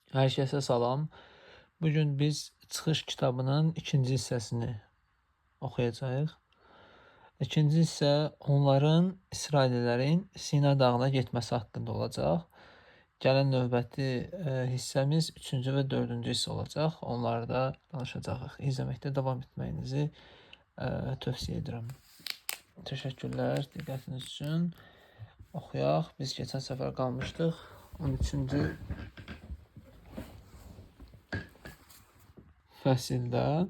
Hər kəsə salam. Bu gün biz Çıxış kitabının ikinci hissəsini oxuyacağıq. İkinci hissə onların, İsraillilərin Sina dağına getməsi haqqında olacaq. Gələn növbəti hissəmiz üçüncü və dördüncü hissə olacaq. Onları da danışacağıq. İzləməkdə davam etməyinizi tövsiyə edirəm. Təşəkkürlər diqqətiniz üçün. Oxuyaq. Biz keçən səfər qalmışdıq 13-cü fəsildə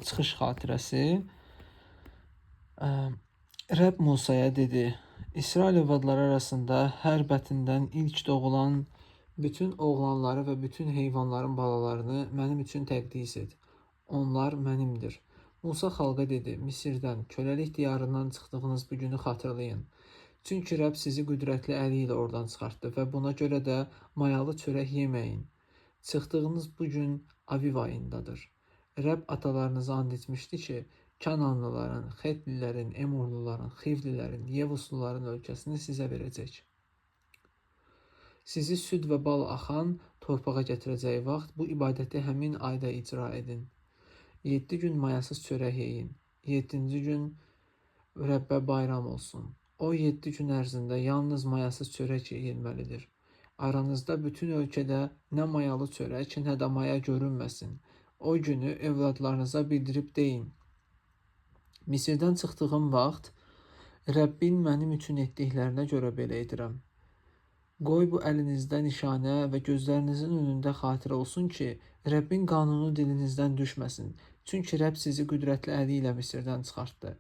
çıxış xatirəsi. Rəbb Musaya dedi: İsrail övladları arasında hər bətindən ilk doğulan bütün oğlanları və bütün heyvanların balalarını mənim üçün təqdis et. Onlar mənimdir. Musa xalqa dedi: Misirdən, köləlik diyarından çıxdığınız bu günü xatırlayın. Çünki Rəbb sizi qüdrətli əli ilə oradan çıxartdı və buna görə də mayalı çörək yeməyin. Çıxdığınız bu gün Aviv ayındadır. Rəbb atalarınıza and içmişdi ki, Kananlıların, Xetlilərin, Emorluların, Xivlilərin, Yevusluların ölkəsini sizə verəcək. Sizi süd və bal axan torpağa gətirəcəyi vaxt bu ibadəti həmin ayda icra edin. 7 gün mayasız çörək yeyin. 7-ci gün Rəbbə bayram olsun. O 7 gün ərzində yalnız mayasız çörək yeyilməlidir. Aranızda bütün ölkədə nə mayalı çörək, nə də maya görünməsin. O günü övladlarınıza bildirib deyin: Misirdən çıxdığım vaxt Rəbbin mənim üçün etdiklərinə görə belə edirəm. Qoy bu əlinizdə nişanə və gözlərinizin önündə xatirə olsun ki, Rəbbin qanunu dilinizdən düşməsin. Çünki Rəbb sizi qüdrətli əli ilə Misirdən çıxartdı.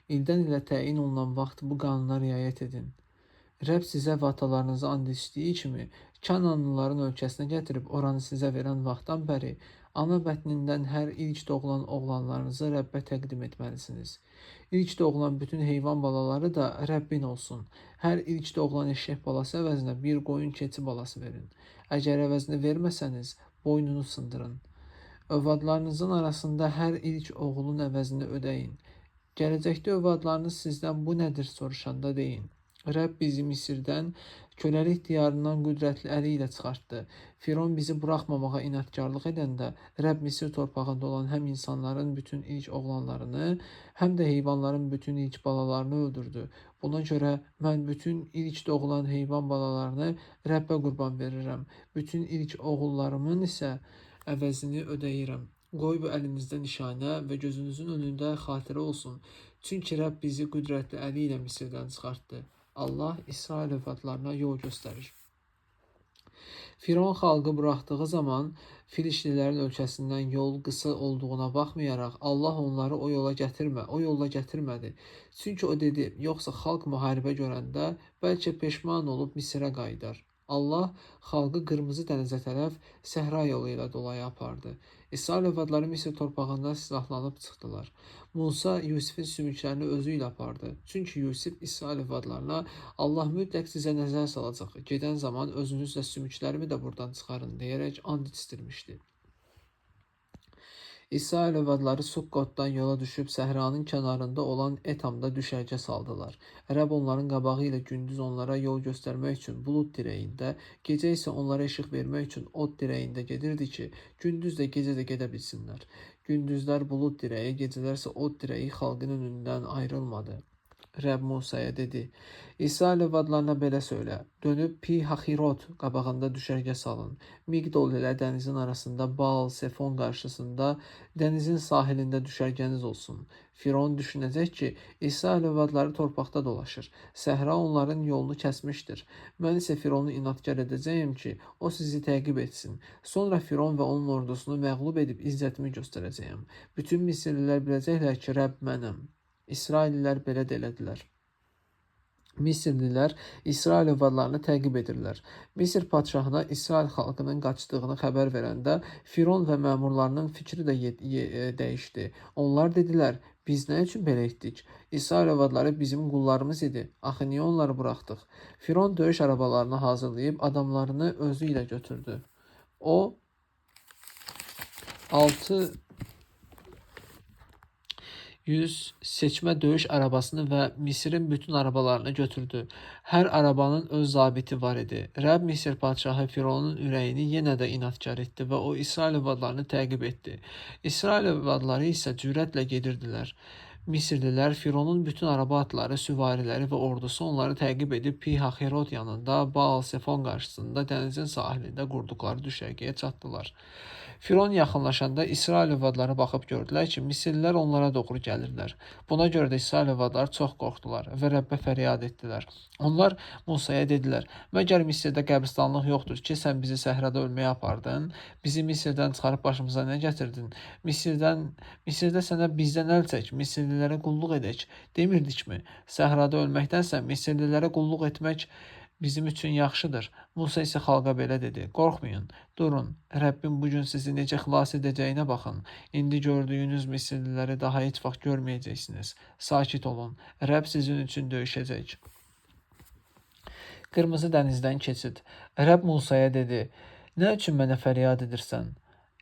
İldən ilə təyin olunan vaxt bu qanuna riayət edin. Rəbb sizə və atalarınıza and içdiyi kimi Kananlıların ölkəsinə gətirib oranı sizə verən vaxtdan bəri ana bətnindən hər ilk doğulan oğlanlarınızı Rəbbə təqdim etməlisiniz. İlk doğulan bütün heyvan balaları da Rəbbin olsun. Hər ilk doğulan eşşək balası əvəzinə bir qoyun keçi balası verin. Əgər əvəzini verməsəniz, boynunu sındırın. Övladlarınızın arasında hər ilk oğulun əvəzini ödəyin. Gələcəkdə övladlarınız sizdən bu nədir soruşanda deyin: Rəbb bizi Misirdən, köləlik diyarından qüdrətli əli ilə çıxartdı. Firon bizi buraxmamağa inadkarlıq edəndə Rəbb Misir torpağında olan həm insanların bütün ilk oğlanlarını, həm də heyvanların bütün ilk balalarını öldürdü. Buna görə mən bütün ilk doğulan heyvan balalarını Rəbbə qurban verirəm. Bütün ilk oğullarımın isə əvəzini ödəyirəm. Qoy bu əlinizdə nişanə və gözünüzün önündə xatirə olsun. Çünki Rəbb bizi qüdrətli əli ilə Misirdən çıxartdı. Allah İsrail övladlarına yol göstərir. Firon xalqı buraxdığı zaman Filişlilərin ölkəsindən yol qısa olduğuna baxmayaraq Allah onları o yolla gətirmədi. Çünki o dedi: yoxsa xalq müharibə görəndə bəlkə peşman olub Misirə qayıdar. Allah xalqı Qırmızı dənizə tərəf səhra yolu ilə dolayı apardı. İsrail övladları Misir torpağından silahlanıb çıxdılar. Musa Yusifin sümüklərini özü ilə apardı. Çünki Yusif İsrail övladlarına Allah mütləq sizə nəzər salacaq. Gedən zaman özünüzlə sümüklərimi də buradan çıxarın deyərək and içdirmişdi. İsrail övladları Sukkotdan yola düşüb səhranın kənarında olan Etamda düşərgə saldılar. Rəbb onların qabağı ilə gündüz onlara yol göstərmək üçün bulud dirəyində, gecə isə onlara işıq vermək üçün od dirəyində gedirdi ki, gündüz də gecə də gedə bilsinlər. Gündüzlər bulud dirəyi, gecələr isə od dirəyi xalqın önündən ayrılmadı. Rəbb Musaya dedi: İsrail övladlarına belə söylə: Dönüb Pi-Haxirot qabağında düşərgə salın. Migdol ilə dənizin arasında Baal Sefon qarşısında dənizin sahilində düşərgəniz olsun. Firon düşünəcək ki, İsrail övladları torpaqda dolaşır. Səhra onların yolunu kəsmişdir. Mən isə Fironu inadkar edəcəyəm ki, o sizi təqib etsin. Sonra Firon və onun ordusunu məğlub edib izzətimi göstərəcəyəm. Bütün Misirlilər biləcəklər ki, Rəbb mənəm. İsraillilər belə də elədilər. Misirlilər İsrail övladlarını təqib edirlər. Misir padşahına İsrail xalqının qaçdığını xəbər verəndə Firon və məmurlarının fikri də dəyişdi. Onlar dedilər: biz nə üçün belə etdik? İsrail övladları bizim qullarımız idi. Axı niyə onları buraxdıq? Firon döyüş arabalarını hazırlayıb adamlarını özü ilə götürdü. O 6 100 seçmə döyüş arabasını və Misirin bütün arabalarını götürdü. Hər arabanın öz zabiti var idi. Rəbb Misir padşahı Fironun ürəyini yenə də inadkar etdi və o İsrail övladlarını təqib etdi. İsrail övladları isə cürətlə gedirdilər. Misirlilər, Fironun bütün araba atları, süvariləri və ordusu onları təqib edib Pi-Haxirot yanında, Baal-Sefon qarşısında dənizin sahilində qurduqları düşərgəyə çatdılar. Firon yaxınlaşanda İsrail övladları baxıb gördülər ki, Misirlilər onlara doğru gəlirlər. Buna görə də İsrail övladları çox qorxdular və Rəbbə fəryad etdilər. Onlar Musaya dedilər: "Məgər Misirdə qəbristanlıq yoxdur ki, sən bizi səhrada ölməyə apardın? Bizi Misirdən çıxarıb başımıza nə gətirdin? Misirdə sənə bizdən əl çək, Misirlilərə qulluq edək demirdikmi? Səhrada ölməkdənsə Misirlilərə qulluq etmək bizim üçün yaxşıdır." Musa isə xalqa belə dedi: "Qorxmayın, durun, Rəbbin bu gün sizi necə xilas edəcəyinə baxın. İndi gördüyünüz Misirliləri daha heç vaxt görməyəcəksiniz. Sakit olun, Rəbb sizin üçün döyüşəcək." Qırmızı dənizdən keçid. Rəbb Musaya dedi: "Nə üçün mənə fəryad edirsən?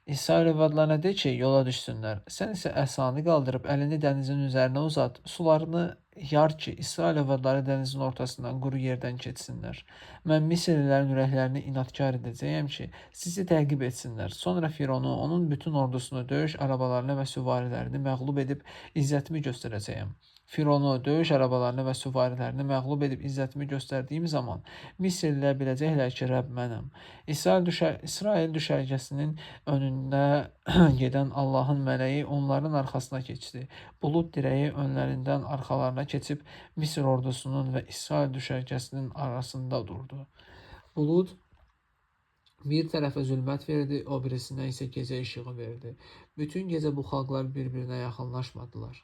İsrail övladlarına de ki, yola düşsünlər. Sən isə əsanı qaldırıb əlini dənizin üzərinə uzat, sularını yar ki, İsrail övladları dənizin ortasından quru yerdən keçsinlər. Mən Misirlilərin ürəklərini inadkar edəcəyəm ki, sizi təqib etsinlər. Sonra Fironu, onun bütün ordusunu, döyüş arabalarını və süvarilərini məğlub edib izzətimi göstərəcəyəm. Fironu, döyüş arabalarını və süvarilərini məğlub edib izzətimi göstərdiyim zaman Misirlilər biləcəklər ki, Rəbb mənəm." İsrail düşərgəsinin önündə gedən Allahın mələyi onların arxasına keçdi. Bulud dirəyi önlərindən arxalarına keçib Misir ordusunun və İsrail düşərgəsinin arasında durdu. Bulud bir tərəfə zülmət verdi, o birisinə isə gecə işığı verdi. Bütün gecə bu xalqlar bir-birinə yaxınlaşmadılar.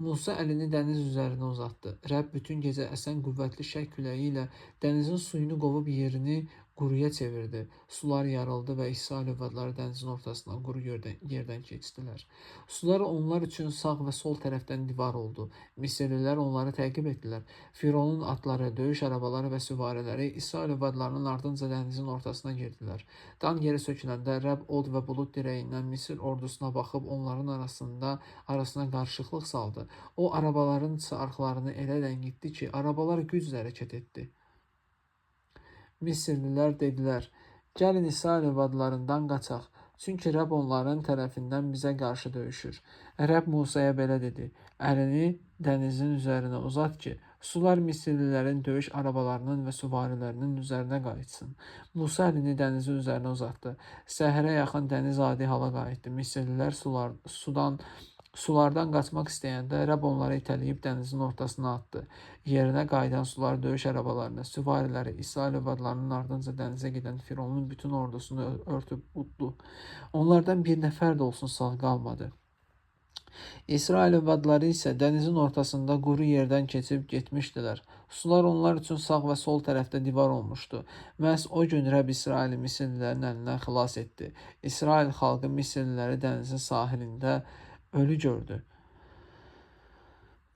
Musa əlini dəniz üzərinə uzatdı. Rəbb bütün gecə əsən qüvvətli şərq küləyi ilə dənizin suyunu qovub yerini quruya çevirdi. Sular yarıldı və İsrail övladları dənizin ortasından quru yerdən keçdilər. Sular onlar üçün sağ və sol tərəfdən divar oldu. Misirlilər onları təqib etdilər. Fironun atları, döyüş arabaları və süvariləri İsrail övladlarının ardınca dənizin ortasına girdilər. Dan yeri söküləndə Rəbb od və bulud dirəyindən Misir ordusuna baxıb onların arasına qarışıqlıq saldı. O arabaların çarxlarını elə ləngitdi ki, arabalar güclə hərəkət etdi. Misirlilər dedilər: "Gəlin İsrail övladlarından qaçaq, çünki Rəbb onların tərəfindən bizə qarşı döyüşür." Rəbb Musaya belə dedi: "Əlini dənizin üzərinə uzat ki, sular Misirlilərin döyüş arabalarının və süvarilərinin üzərinə qayıtsın." Musa əlini dənizin üzərinə uzatdı. Səhərə yaxın dəniz adi hala qayıtdı. Misirlilər sulardan qaçmaq istəyəndə Rəbb onları itələyib dənizin ortasına atdı. Yerinə qayıdan sular döyüş arabalarını, süvariləri, İsrail övladlarının ardınca dənizə gedən Fironun bütün ordusunu örtüb utdu. Onlardan bir nəfər də olsun sağ qalmadı. İsrail övladları isə dənizin ortasında quru yerdən keçib getmişdilər. Sular onlar üçün sağ və sol tərəfdə divar olmuşdu. Məhz o gün Rəbb İsraili Misirlilərin əlindən xilas etdi. İsrail xalqı Misirliləri dənizin sahilində ölü gördü.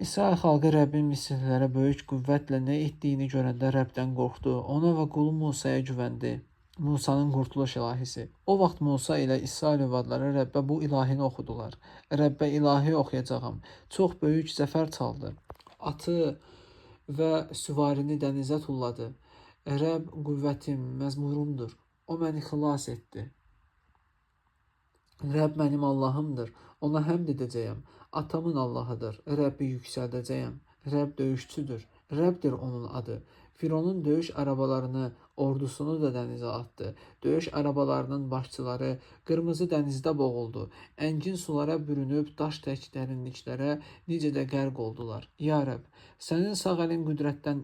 İsrail xalqı Rəbbin Misirlilərə böyük qüvvətlə nə etdiyini görəndə Rəbdən qorxdu. Ona və qulu Musaya güvəndi. Musanın qurtuluş ilahisi. O vaxt Musa ilə İsrail övladları Rəbbə bu ilahini oxudular. Rəbbə ilahi oxuyacağam. Çox böyük zəfər çaldı. Atı və süvarini dənizə tulladı. Rəbb qüvvətim, məzmurumdur. O məni xilas etdi. Rəbb mənim Allahımdır. Ona həmd edəcəyəm. Atamın Allahıdır. Rəbbi yüksəldəcəyəm. Rəbb döyüşçüdür. Rəbbdir onun adı. Fironun döyüş arabalarını, ordusunu da dənizə atdı. Döyüş arabalarının başçıları qırmızı dənizdə boğuldu. Əngin sulara bürünüb daş tək dərinliklərə necə də qərq oldular. Ya Rəbb, sənin sağ əlin qüdrətdən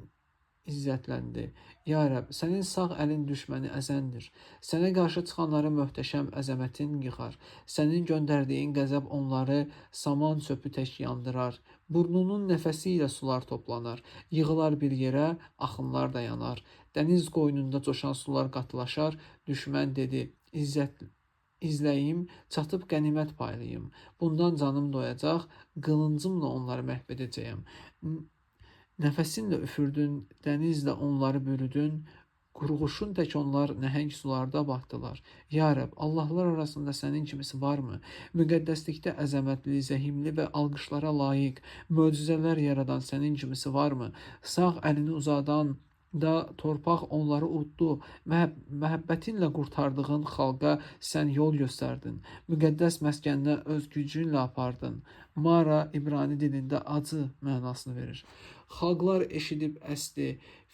izzətləndi. Ya Rəbb, sənin sağ əlin düşməni əzəndir. Sənə qarşı çıxanları möhtəşəm əzəmətin yıxar. Sənin göndərdiyin qəzəb onları saman çöpü tək yandırar. Burnunun nəfəsi ilə sular toplanar. Yığılar bir yerə, axınlar dayanar. Dəniz qoynunda coşan sular qatılaşar. Düşmən dedi: İzləyim, çatıb qənimət paylayım. Bundan canım doyacaq, qılıncımla onları məhv edəcəyəm. Nəfəsinlə üfürdün, dənizlə onları bürüdün, Qurğuşun tək onlar nəhəng sularda batdılar. Ya Rəbb, Allahlar arasında sənin kimisi varmı? Müqəddəslikdə əzəmətli, zəhimli və alqışlara layiq, möcüzələr yaradan sənin kimisi varmı? Sağ əlini uzadan da torpaq onları uddu. Məhəbbətinlə qurtardığın xalqa sən yol göstərdin. Müqəddəs məskəninə öz gücünlə apardın. Mara İbrani dilində acı mənasını verir. Xalqlar eşidib əsdi.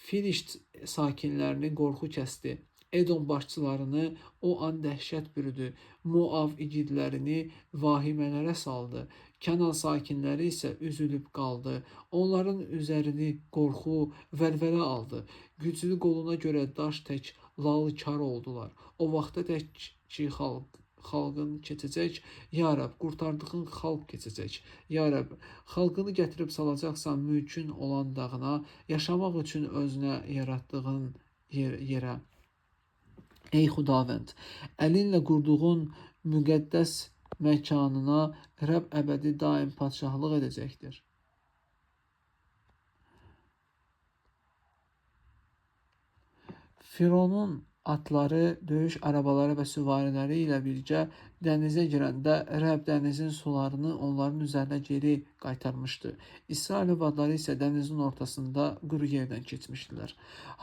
Filişt sakinlərini qorxu kəsdi. Edom başçılarını o an dəhşət bürüdü. Moav igidlərini vahimələrə saldı. Kənan sakinləri isə üzülüb qaldı. Onların üzərini qorxu, vəlvələ aldı. Güclü qoluna görə daş tək lal-kar oldular. O vaxta tək ki xalqın keçəcək. Ya Rəbb, qurtardığın xalq keçəcək. Ya Rəbb, xalqını gətirib salacaqsan mülkün olan dağına, yaşamaq üçün özünə yaratdığın yerə. Ey Xudavənd, əlinlə qurduğun müqəddəs məkanına Rəbb əbədi daim padşahlıq edəcəkdir. Fironun atları, döyüş arabaları və süvariləri ilə birgə dənizə girəndə Rəbb dənizin sularını onların üzərinə geri qaytarmışdı. İsrail övladları isə dənizin ortasında quru yerdən keçmişdilər.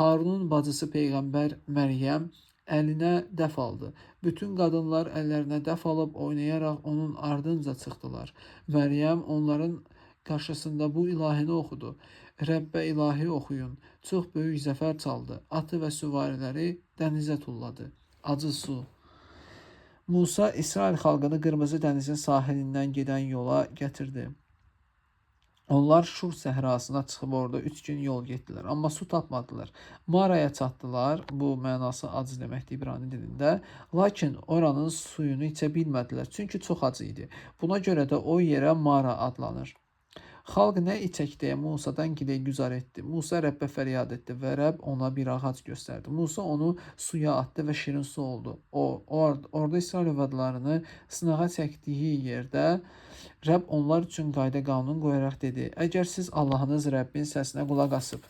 Harunun bacısı peyğəmbər Məryəm əlinə dəf aldı. Bütün qadınlar əllərinə dəf alıb oynayaraq onun ardınca çıxdılar. Məryəm onların qarşısında bu ilahini oxudu. Rəbbə ilahi oxuyun. Çox böyük zəfər çaldı. Atı və süvariləri dənizə tulladı. Acı su. Musa İsrail xalqını Qırmızı dənizin sahilindən gedən yola gətirdi. Onlar Şur səhrasına çıxıb orada 3 gün yol getdilər, amma su tapmadılar. Maraya çatdılar, bu mənası acı deməkdir İbrani dilində. Lakin oranın suyunu içə bilmədilər, çünki çox acı idi. Buna görə də o yerə Mara adlanır. Xalq nə içək deyə Musadan giley güzar etdi. Musa Rəbbə fəryad etdi və Rəbb ona bir ağac göstərdi. Musa onu suya atdı və şirin su oldu. Orada İsrail övladlarını sınağa çəkdiyi yerdə Rəbb onlar üçün qayda qanun qoyaraq dedi: Əgər siz Allahınız Rəbbin səsinə qulaq asıb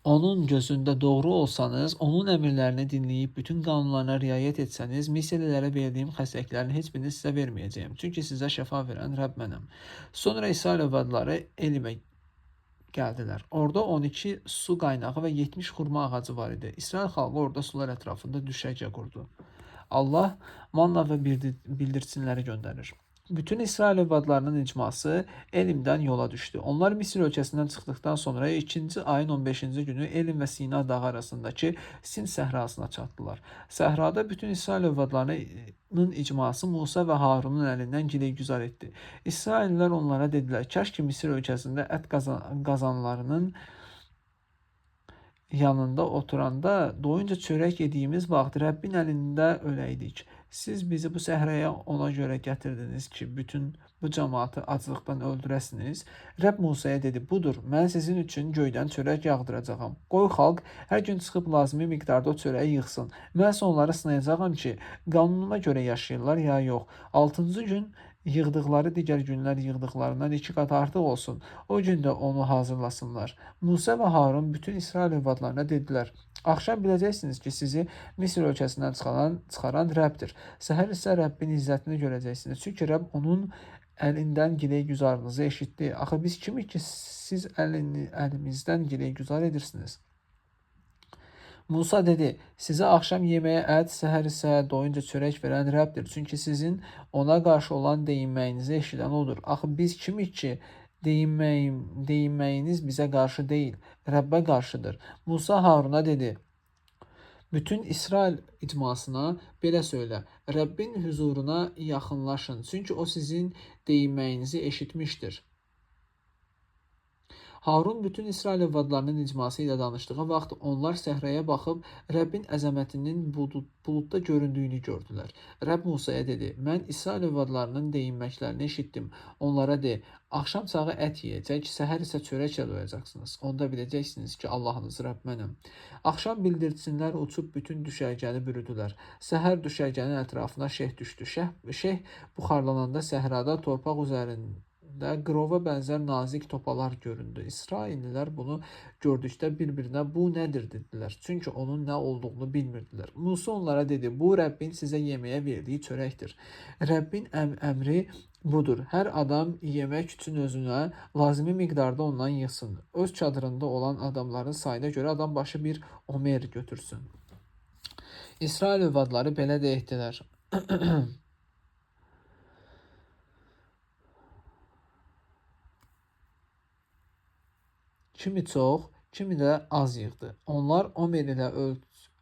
onun gözündə doğru olsanız, onun əmrlərini dinləyib bütün qanunlarına riayət etsəniz, Misirlilərə verdiyim xəstəliklərin heç birini sizə verməyəcəyəm. Çünki sizə şəfa verən Rəbb mənəm. Sonra İsrail övladları Elimə gəldilər. Orada 12 su qaynağı və 70 xurma ağacı var idi. İsrail xalqı orada sular ətrafında düşərgə qurdu. Allah manna və bildirçinləri göndərir. Bütün İsrail övladlarının icması Elimdən yola düşdü. Onlar Misir ölkəsindən çıxdıqdan sonra 2-ci ayın 15-ci günü Elim və Sina dağı arasındakı Sin səhrasına çatdılar. Səhrada bütün İsrail övladlarının icması Musa və Harunun əlindən giley güzar etdi. İsraillilər onlara dedilər: Kaş ki Misir ölkəsində ət qazanlarının yanında oturanda doyunca çörək yediyimiz vaxt Rəbbin əlində öləydik. Siz bizi bu səhraya ona görə gətirdiniz ki, bütün bu cəmaatı aclıqdan öldürəsiniz. Rəbb Musaya dedi: Budur, mən sizin üçün göydən çörək yağdıracağam. Qoy xalq hər gün çıxıb lazımi miqdarda o çörəyi yığsın. Mən isə onları sınayacağam ki, qanunuma görə yaşayırlar ya yox. 6-cı gün yığdıqları digər günlər yığdıqlarından 2 qat artıq olsun. O gün də onu hazırlasınlar. Musa və Harun bütün İsrail övladlarına dedilər: Axşam biləcəksiniz ki, sizi Misir ölkəsindən çıxaran Rəbbdir. Səhər isə Rəbbin izzətini görəcəksiniz. Çünki Rəbb onun əlindən giley güzarınızı eşitdi. Axı biz kimik ki, siz əlimizdən giley güzar edirsiniz? Musa dedi: Sizə axşam yeməyə ət, səhər isə doyunca çörək verən Rəbbdir. Çünki sizin ona qarşı olan deyinməyinizi eşidən odur. Axı biz kimik ki, deyinməyiniz bizə qarşı deyil, Rəbbə qarşıdır. Musa Haruna dedi: Bütün İsrail icmasına belə söylə: Rəbbin hüzuruna yaxınlaşın, çünki o sizin deyinməyinizi eşitmişdir. Harun bütün İsrail övladlarının icması ilə danışdığı vaxt onlar səhraya baxıb Rəbbin əzəmətinin buludda göründüyünü gördülər. Rəbb Musaya dedi: Mən İsrail övladlarının deyinməklərini eşitdim. Onlara de: Axşam çağı ət yeyəcək, səhər isə çörəklə doyacaqsınız. Onda biləcəksiniz ki, Allahınız Rəbb mənəm. Axşam bildirçinlər uçub bütün düşərgəni bürüdülər. Səhər düşərgənin ətrafına şeh düşdü. Şeh buxarlananda səhrada torpaq üzərində üzərində qırova bənzər nazik topalar göründü. İsraillilər bunu gördükdə bir-birinə bu nədir dedilər. Çünki onun nə olduğunu bilmirdilər. Musa onlara dedi: Bu Rəbbin sizə yeməyə verdiyi çörəkdir. Rəbbin əmri budur. Hər adam yemək üçün özünə lazımi miqdarda ondan yığsın. Öz çadırında olan adamların sayına görə adam başı bir omer götürsün. İsrail övladları belə də etdilər. Kimi çox, kimi də az yığdı. Onlar omer ilə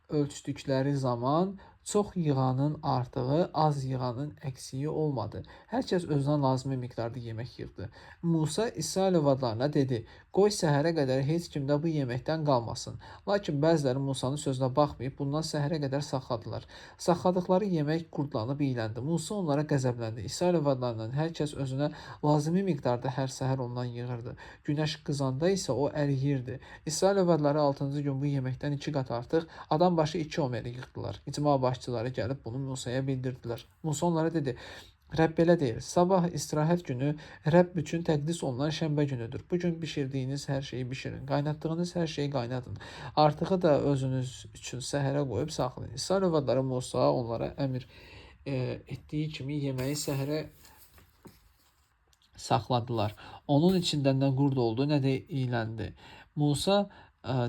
ölçdükləri zaman çox yığanın artığı, az yığanın əksiyi olmadı. Hər kəs özünə lazımi miqdarda yemək yığdı. Musa İsrail övladlarına dedi: Qoy səhərə qədər heç kim də bu yeməkdən qalmasın. Lakin bəziləri Musanın sözünə baxmayıb bundan səhərə qədər saxladılar. Saxladıqları yemək qurdlanıb iyləndi. Musa onlara qəzəbləndi. İsrail övladlarından hər kəs özünə lazımi miqdarda hər səhər ondan yığırdı. Günəş qızanda isə o əriyirdi. İsrail övladları 6-cı gün bu yeməkdən 2 qat artıq, adam başı 2 omeri yığdılar. İcma başçıları gəlib bunu Musaya bildirdilər. Musa onlara dedi: Rəbb belə deyir: Sabah istirahət günü Rəbb üçün təqdis olunan şənbə günüdür. Bu gün bişirdiyiniz hər şeyi bişirin, qaynatdığınız hər şeyi qaynadın. Artığı da özünüz üçün səhərə qoyub saxlayın. İsrail övladları Musa onlara əmr etdiyi kimi yeməyi səhərə saxladılar. Onun içində nə qurd oldu, nə də iyləndi. Musa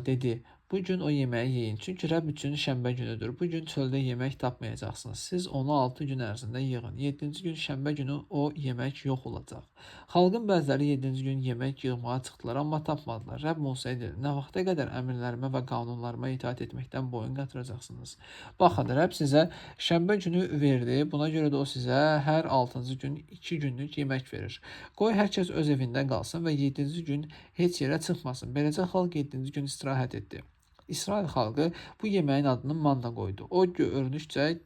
dedi: Bu gün o yeməyi yeyin, çünki Rəbb üçün şənbə günüdür. Bu gün çöldə yemək tapmayacaqsınız. Siz onu 6 gün ərzində yığın. 7-ci gün şənbə günü o yemək yox olacaq. Xalqın bəziləri 7-ci gün yemək yığmağa çıxdılar, amma tapmadılar. Rəbb Musaya dedi: Nə vaxta qədər əmrlərimə və qanunlarıma itaat etməkdən boyun qatıracaqsınız? Baxın, Rəbb sizə şənbə günü verdi. Buna görə də o sizə hər 6-cı gün 2 günlük yemək verir. Qoy hər kəs öz evində qalsın və 7-ci gün heç yerə çıxmasın. Beləcə xalq 7-ci gün istirahət etdi. İsrail xalqı bu yeməyin adını manna qoydu. O görünüşcə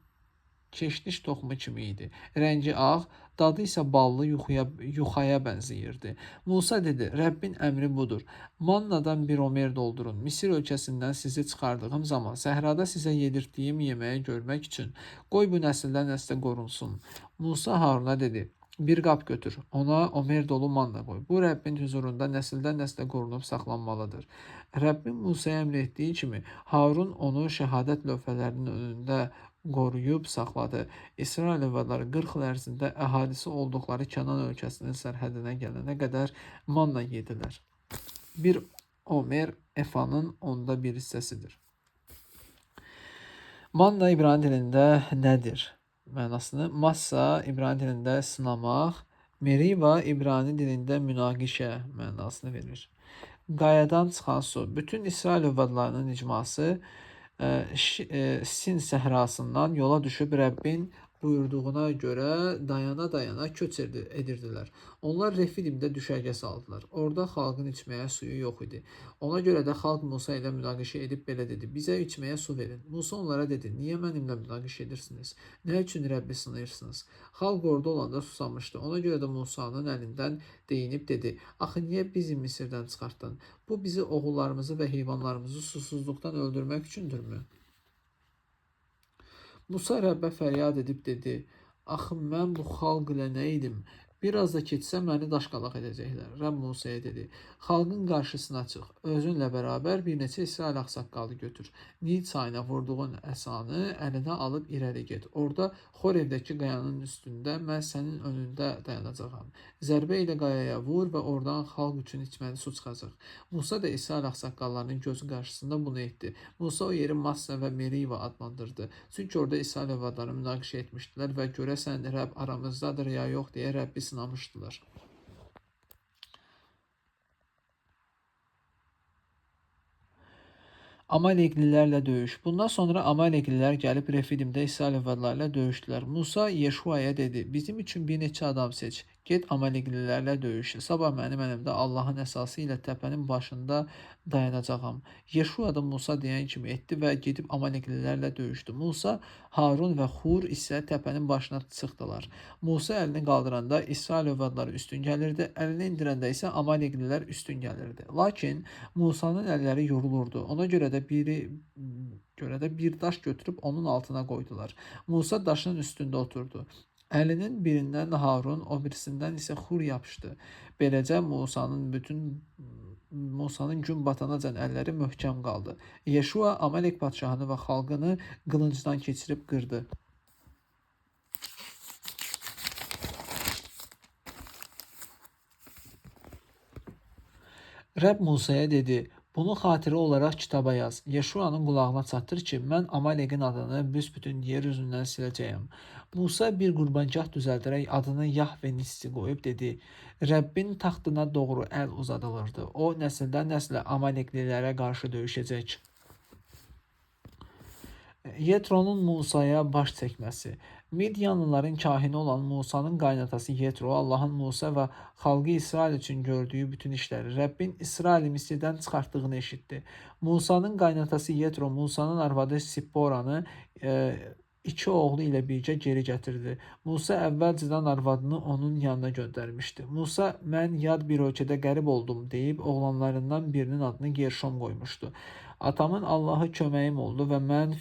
keşniş toxumu kimi idi. Rəngi ağ, dadı isə ballı yuxaya bənzəyirdi. Musa dedi: Rəbbin əmri budur. Mannadan bir omer doldurun. Misir ölkəsindən sizi çıxardığım zaman səhrada sizə yedirtdiyim yeməyi görmək üçün qoy bu nəsildən nəslə qorunsun. Musa Haruna dedi: Bir qab götür, ona omer dolu manna qoy. Bu Rəbbin hüzurunda nəsildən nəslə qorunub saxlanmalıdır. Rəbbin Musaya əmr etdiyi kimi Harun onu şəhadət lövhələrinin önündə qoruyub saxladı. İsrail övladları 40 il ərzində əhalisi olduqları Kənan ölkəsinin sərhədinə gələnə qədər manna yedilər. Bir omer efanın 1/10 hissəsidir. Manna İbrani dilində nədir? Mənasını Massa İbrani dilində sınamaq, Meriva İbrani dilində münaqişə mənasını verir. Qayadan çıxan su. Bütün İsrail övladlarının icması Sin səhrasından yola düşüb Rəbbin buyurduğuna görə dayana-dayana köç edirdilər. Onlar Refidimdə düşərgə saldılar. Orada xalqın içməyə suyu yox idi. Ona görə də xalq Musa ilə münaqişə edib belə dedi: Bizə içməyə su verin. Musa onlara dedi: Niyə mənimlə münaqişə edirsiniz? Nə üçün Rəbbi sınayırsınız? Xalq orada olanda susamışdı. Ona görə də Musanın əlindən deyinib dedi: Axı niyə bizi Misirdən çıxartdın? Bu bizi, oğullarımızı və heyvanlarımızı susuzluqdan öldürmək üçündürmü? Musa Rəbbə fəryad edib dedi: Axı mən bu xalq ilə nə idim? Bir az da keçsə məni daşqalaq edəcəklər. Rəbb Musaya dedi: Xalqın qarşısına çıx. Özünlə bərabər bir neçə İsrail ağsaqqalı götür. Nil çayına vurduğun əsanı əlinə alıb irəli get. Orada Xorevdəki qayanın üstündə mən sənin önündə dayanacağam. Zərbə ilə qayaya vur və oradan xalq üçün içməli su çıxacaq. Musa da İsrail ağsaqqallarının gözü qarşısında bunu etdi. Musa o yeri Massa və Meriva adlandırdı. Çünki orada İsrail övladları münaqişə etmişdilər və görəsən Rəbb aramızdadır ya yox deyə Rəbbi sınamışdılar. Amaleklilərlə döyüş. Bundan sonra Amaleklilər gəlib Refidimdə İsrail övladları ilə döyüşdülər. Musa Yeşuaya dedi: Bizim üçün bir neçə adam seç. Get Amaleklilərlə döyüş. Sabah mənim əlimdə Allahın əsası ilə təpənin başında dayanacağam. Yeşua da Musa deyən kimi etdi və gedib Amaleklilərlə döyüşdü. Musa, Harun və Xur isə təpənin başına çıxdılar. Musa əlini qaldıranda İsrail övladları üstün gəlirdi, əlini indirəndə isə Amaleklilər üstün gəlirdi. Lakin Musanın əlləri yorulurdu. Ona görə də bir daş götürüb onun altına qoydular. Musa daşın üstündə oturdu. Əlinin birindən Harun, o birisindən isə Xur yapışdı. Beləcə Musanın gün batanacan əlləri möhkəm qaldı. Yeşua Amalek padşahını və xalqını qılıncdan keçirib qırdı. Rəbb Musaya dedi: Bunu xatirə olaraq kitaba yaz. Yeşuanın qulağına çatdır ki, mən Amaleqin adını büsbütün yer üzündən siləcəyəm. Musa bir qurbangah düzəldərək adını Yahve Nissi qoyub dedi: Rəbbin taxtına doğru əl uzadılırdı. O nəsildən nəslə Amaleklilərə qarşı döyüşəcək. Yetronun Musaya baş çəkməsi. Midyanlıların kahini olan Musanın qaynatası Yetro, Allahın Musa və xalqı İsrail üçün gördüyü bütün işləri, Rəbbin İsraili Misirdən çıxartdığını eşitdi. Musanın qaynatası Yetro, Musanın arvadı Sipporanı iki oğlu ilə birgə geri gətirdi. Musa əvvəlcədən arvadını onun yanına göndərmişdi. Musa, mən yad bir ölkədə qərib oldum deyib oğlanlarından birinin adını Gerşom qoymuşdu. Atamın Allahı köməyim oldu və məni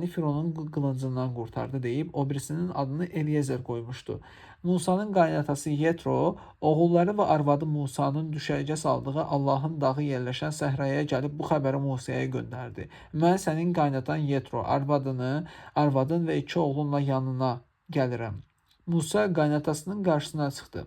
Fironun qılıncından qurtardı deyib o birisinin adını Eliezer qoymuşdu. Musanın qaynatası Yetro, oğulları və arvadı Musanın düşərgə saldığı Allahın dağı yerləşən səhraya gəlib bu xəbəri Musaya göndərdi. Mən sənin qaynatan Yetro, arvadın və iki oğlunla yanına gəlirəm. Musa qaynatasının qarşısına çıxdı.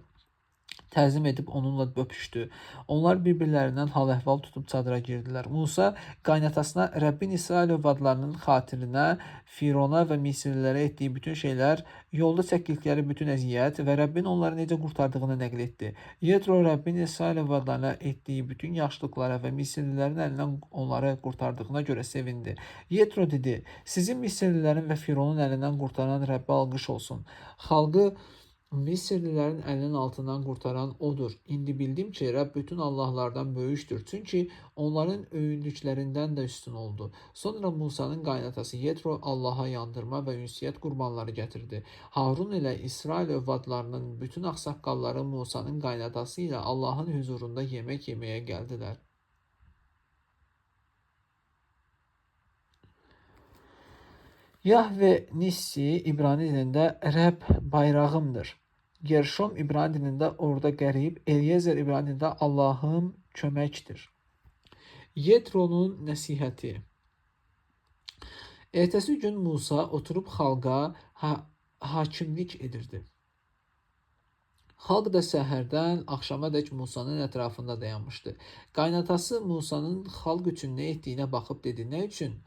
Təzim edib onunla öpüşdü. Onlar bir-birlərindən hal-əhval tutub çadıra girdilər. Musa qaynatasına Rəbbin İsrail övladlarının xatirinə Firona və Misirlilərə etdiyi bütün şeylər, yolda çəkdikləri bütün əziyyət və Rəbbin onları necə qurtardığını nəql etdi. Yetro Rəbbin İsrail övladlarına etdiyi bütün yaxşılıqlara və Misirlilərin əlindən onları qurtardığına görə sevindi. Yetro dedi: Sizi Misirlilərin və Fironun əlindən qurtaran Rəbbə alqış olsun. Xalqı Misirlilərin əlinin altından qurtaran odur. İndi bildim ki, Rəbb bütün allahlardan böyükdür. Çünki onların öyündüklərindən də üstün oldu. Sonra Musanın qaynatası Yetro Allaha yandırma və ünsiyyət qurbanları gətirdi. Harun ilə İsrail övladlarının bütün ağsaqqalları Musanın qaynatası ilə Allahın hüzurunda yemək yeməyə gəldilər. Yahve Nissi İbrani dilində Rəbb bayrağımdır. Gerşom İbrani dilində orada qərib, Eliezer İbrani dilində Allahım köməkdir. Yetronun nəsihəti. Ertəsi gün Musa oturub xalqa hakimlik edirdi. Xalq da səhərdən axşamadək Musanın ətrafında dayanmışdı. Qaynatası Musanın xalq üçün nə etdiyinə baxıb dedi: Nə üçün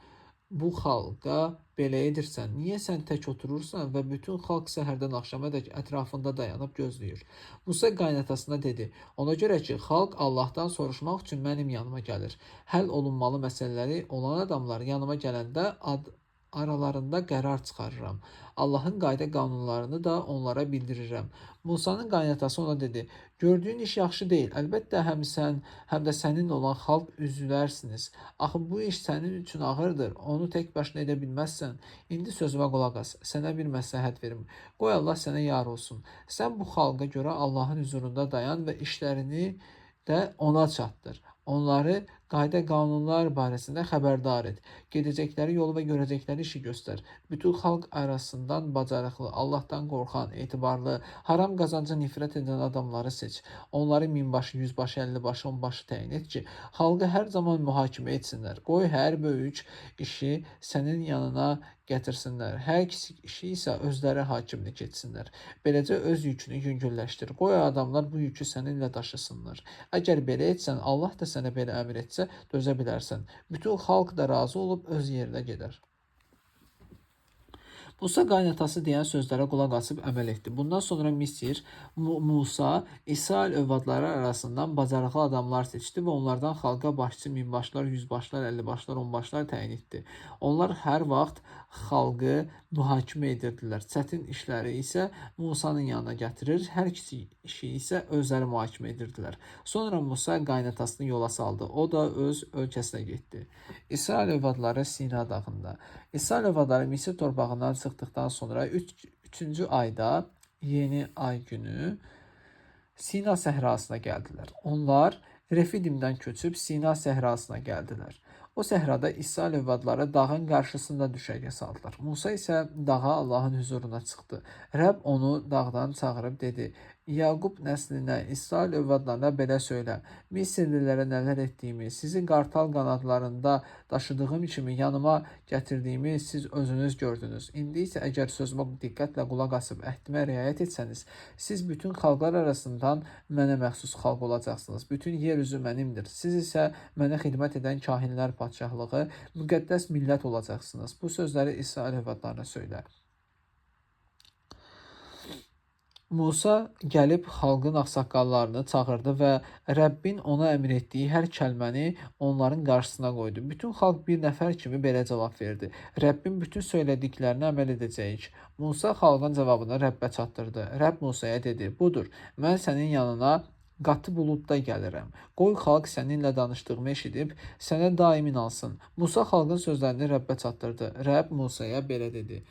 bu xalqa belə edirsən? Niyə sən tək oturursan və bütün xalq səhərdən axşamadək ətrafında dayanıb gözləyir? Musa qaynatasına dedi: Ona görə ki, xalq Allahdan soruşmaq üçün mənim yanıma gəlir. Həll olunmalı məsələləri olan adamlar yanıma gələndə aralarında qərar çıxarıram. Allahın qayda qanunlarını da onlara bildirirəm. Musanın qaynatası ona dedi: Gördüyün iş yaxşı deyil. Əlbəttə həm sən, həm də səninlə olan xalq üzülərsiniz. Axı bu iş sənin üçün ağırdır. Onu tək başına edə bilməzsən. İndi sözümə qulaq as. Sənə bir məsləhət verim. Qoy Allah sənə yar olsun. Sən bu xalqa görə Allahın hüzurunda dayan və işlərini də ona çatdır. Onları qayda qanunlar barəsində xəbərdar et. Gedəcəkləri yolu və görəcəkləri işi göstər. Bütün xalq arasından bacarıqlı, Allahdan qorxan, etibarlı, haram qazanca nifrət edən adamları seç. Onları minbaşı, yüzbaşı, əllibaşı, onbaşı təyin et ki, xalqı hər zaman mühakimə etsinlər. Qoy hər böyük işi sənin yanına gətirsinlər. Hər kiçik işi isə özləri hakimlik etsinlər. Beləcə öz yükünü yüngülləşdir. Qoy adamlar bu yükü səninlə daşısınlar. Əgər belə etsən, Allah da sənə belə əmr etsə, dözə bilərsən. Bütün xalq da razı olub öz yerinə gedər. Musa qaynatası deyən sözlərə qulaq asıb əməl etdi. Bundan sonra Musa İsrail övladları arasından bacarıqlı adamlar seçdi və onlardan xalqa başçı, minbaşlar, yüzbaşlar, əllibaşlar, onbaşlar təyin etdi. Onlar hər vaxt xalqı mühakimə edirdilər. Çətin işləri isə Musanın yanına gətirir, hər kiçik işi isə özləri mühakimə edirdilər. Sonra Musa qaynatasını yola saldı. O da öz ölkəsinə getdi. İsrail övladları Sina dağında. İsrail övladları Misir torpağından çıxdıqdan sonra 3-cü ayda yeni ay günü Sina səhrasına gəldilər. Onlar Refidimdən köçüb Sina səhrasına gəldilər. O səhrada İsrail övladları dağın qarşısında düşərgə saldılar. Musa isə dağa Allahın hüzuruna çıxdı. Rəbb onu dağdan çağırıb dedi: Yaqub nəslinə, İsrail övladlarına belə söylə: Misirlilərə nələr etdiyimi, sizi qartal qanadlarında daşıdığım kimi yanıma gətirdiyimi siz özünüz gördünüz. İndi isə əgər sözümə diqqətlə qulaq asıb əhdimə riayət etsəniz, siz bütün xalqlar arasından mənə məxsus xalq olacaqsınız. Bütün yer üzü mənimdir. Siz isə mənə xidmət edən kahinlər padşahlığı, müqəddəs millət olacaqsınız. Bu sözləri İsrail övladlarına söylə. Musa gəlib xalqın ağsaqqallarını çağırdı və Rəbbin ona əmr etdiyi hər kəlməni onların qarşısına qoydu. Bütün xalq bir nəfər kimi belə cavab verdi: Rəbbin bütün söylədiklərinə əməl edəcəyik. Musa xalqın cavabını Rəbbə çatdırdı. Rəbb Musaya dedi: Budur, mən sənin yanına qatı buludda gəlirəm. Qoy xalq səninlə danışdığımı eşidib sənə daim inansın. Musa xalqın sözlərini Rəbbə çatdırdı. Rəbb Musaya belə dedi.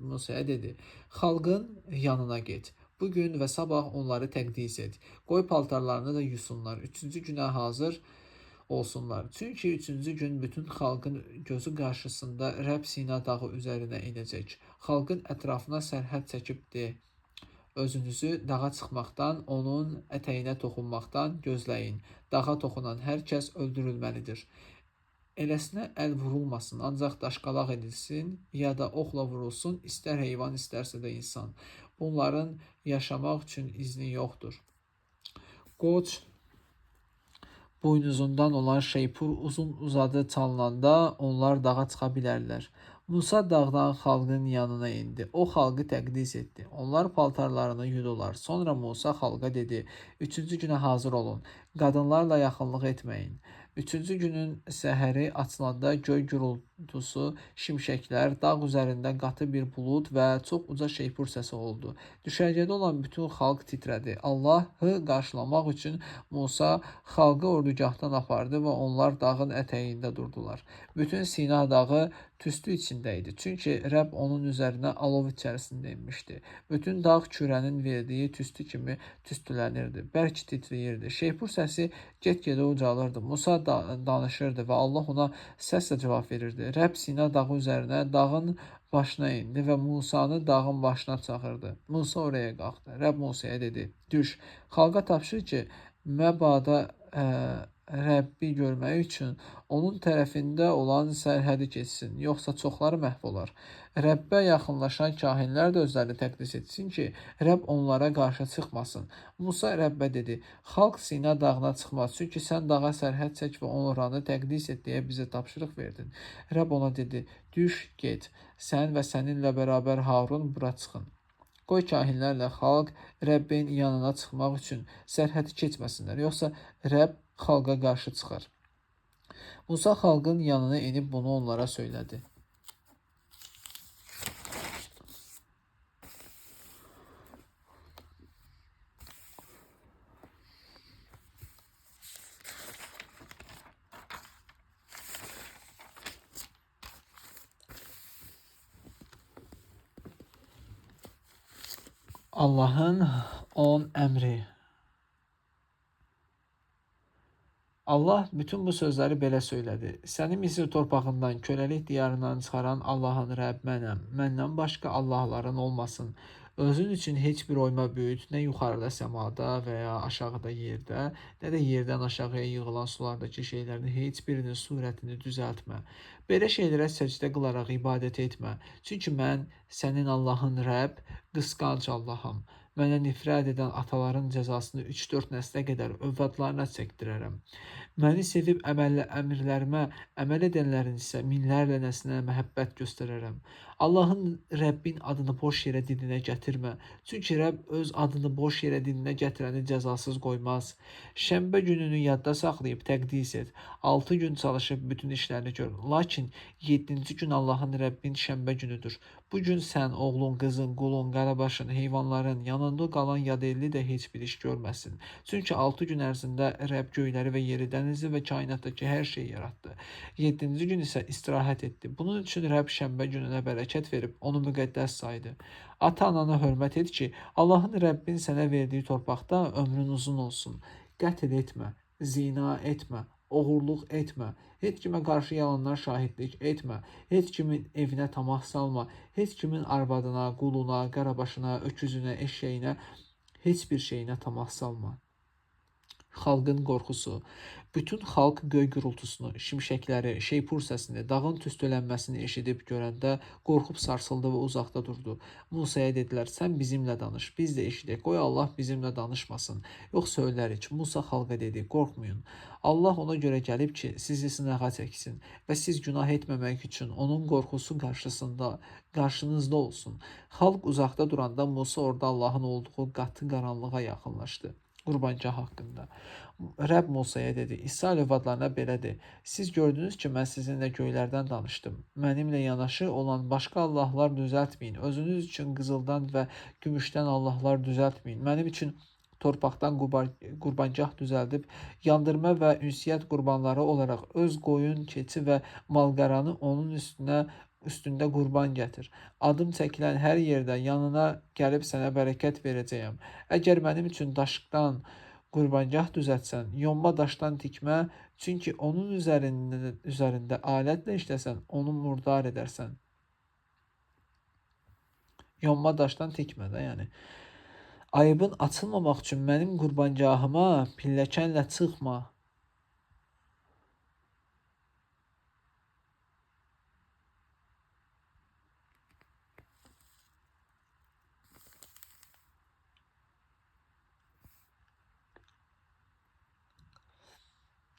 Musaya dedi: Xalqın yanına get. Bu gün və sabah onları təqdis et. Qoy paltarlarını da yusunlar. Üçüncü günə hazır olsunlar. Çünki üçüncü gün bütün xalqın gözü qarşısında Rəbb Sina dağı üzərinə enəcək. Xalqın ətrafına sərhəd çəkib de: Özünüzü dağa çıxmaqdan, onun ətəyinə toxunmaqdan gözləyin. Dağa toxunan hər kəs öldürülməlidir. Eləsinə əl vurulmasın, ancaq daşqalaq edilsin ya da oxla vurulsun, istər heyvan, istərsə də insan. Bunların yaşamaq üçün izni yoxdur. Qoç buynuzundan olan şeypur uzun uzadı çalınanda onlar dağa çıxa bilərlər. Musa dağdan xalqın yanına indi. O xalqı təqdis etdi. Onlar paltarlarını yudular. Sonra Musa xalqa dedi: Üçüncü günə hazır olun. Qadınlarla yaxınlıq etməyin. Üçüncü günün səhəri açılanda göy gurultusu, şimşəklər, dağ üzərində qatı bir bulud və çox uca şeypur səsi oldu. Düşərgədə olan bütün xalq titrədi. Allahı qarşılamaq üçün Musa xalqı ordugahdan apardı və onlar dağın ətəyində durdular. Bütün Sina dağı tüstü içində idi. Çünki Rəbb onun üzərinə alov içərisində inmişdi. Bütün dağ kürənin verdiyi tüstü kimi tüstülənirdi, bərk titrəyirdi. Şeypur səsi get-gedə ucalırdı. Musa danışırdı və Allah ona səslə cavab verirdi. Rəbb Sina dağı üzərinə, dağın başına indi və Musanı dağın başına çağırdı. Musa oraya qalxdı. Rəbb Musaya dedi: Düş, xalqa tapşır ki, məbada Rəbbi görmək üçün onun tərəfində olan sərhədi keçsin, yoxsa çoxları məhv olar. Rəbbə yaxınlaşan kahinlər də özlərini təqdis etsin ki, Rəbb onlara qarşı çıxmasın. Musa Rəbbə dedi: Xalq Sina dağına çıxmaz, çünki sən dağa sərhəd çək və oranı təqdis et deyə bizə tapşırıq verdin. Rəbb ona dedi: Düş, get, sən və səninlə bərabər Harun bura çıxın. Qoy kahinlərlə xalq Rəbbin yanına çıxmaq üçün sərhədi keçməsinlər, yoxsa Rəbb xalqa qarşı çıxar. Musa xalqın yanına enib bunu onlara söylədi. Allahın 10 əmri. Allah bütün bu sözləri belə söylədi: Səni Misir torpağından, köləlik diyarından çıxaran Allahın Rəbb mənəm. Məndən başqa allahların olmasın. Özün üçün heç bir oyma böyüt, nə yuxarıda səmada və ya aşağıda yerdə, nə də yerdən aşağıya yığılan sulardakı şeylərin heç birinin surətini düzəltmə. Belə şeylərə səcdə qılaraq ibadət etmə. Çünki mən sənin Allahın Rəbb, qısqanc Allaham. Mənə nifrət edən ataların cəzasını 3-4 nəslə qədər övladlarına çəkdirərəm. Məni sevib əmrlərimə əməl edənlərin isə minlərlə nəslinə məhəbbət göstərərəm. Allahın Rəbbin adını boş yerə dilinə gətirmə. Çünki Rəbb öz adını boş yerə dilinə gətirəni cəzasız qoymaz. Şənbə gününü yadda saxlayıb təqdis et. 6 gün çalışıb bütün işlərini gör. Lakin 7-ci gün Allahın Rəbbin şənbə günüdür. Bu gün sən, oğlun, qızın, qulun, qarabaşın, heyvanların, yanında qalan yadelli də heç bir iş görməsin. Çünki 6 gün ərzində Rəbb göyləri və yeri, dənizi və kainatdakı hər şeyi yaratdı. 7-ci gün isə istirahət etdi. Bunun üçün Rəbb şənbə gününə bərəkət verib onu müqəddəs saydı. Ata-anana hörmət et ki, Allahın Rəbbin sənə verdiyi torpaqda ömrün uzun olsun. Qətl etmə, zina etmə, Oğurluq etmə. Heç kimə qarşı yalandan şahidlik etmə. Heç kimin evinə tamah salma. Heç kimin arvadına, quluna, qarabaşına, öküzünə, eşşəyinə, heç bir şeyinə tamah salma. Xalqın qorxusu. Bütün xalq göy gurultusunu, şimşəkləri, şeypur səsini, dağın tüstülənməsini eşidib görəndə qorxub sarsıldı və uzaqda durdu. Musaya dedilər: "Sən bizimlə danış, biz də eşidək. Qoy Allah bizimlə danışmasın, yoxsa ölərik." Musa xalqa dedi: "Qorxmayın. Allah ona görə gəlib ki, sizi sınağa çəksin və siz günah etməmək üçün onun qorxusu qarşınızda olsun." Xalq uzaqda duranda Musa orada Allahın olduğu qatı qaranlığa yaxınlaşdı. Qurbangah haqqında. Rəbb Musaya dedi: "İsrail övladlarına belə de: Siz gördünüz ki, mən sizinlə göylərdən danışdım. Mənimlə yanaşı olan başqa allahlar düzəltməyin. Özünüz üçün qızıldan və gümüşdən allahlar düzəltməyin. Mənim üçün torpaqdan qurbangah düzəldib yandırma və ünsiyyət qurbanları olaraq öz qoyun, keçi və malqaranı onun üstündə qurban gətir. Adım çəkilən hər yerdə yanına gəlib sənə bərəkət verəcəyəm. Əgər mənim üçün daşdan qurbangah düzəltsən, yonma daşdan tikmə, çünki onun üzərində alətlə işləsən, onu murdar edərsən." Yonma daşdan tikmə də, yəni. Ayıbın açılmamaq üçün mənim qurbangahıma pilləkənlə çıxma.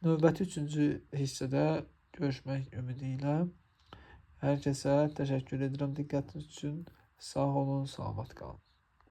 Növbəti 3-cü hissədə görüşmək ümidi ilə hər kəsə təşəkkür edirəm diqqətiniz üçün. Sağ olun, salamat qalın.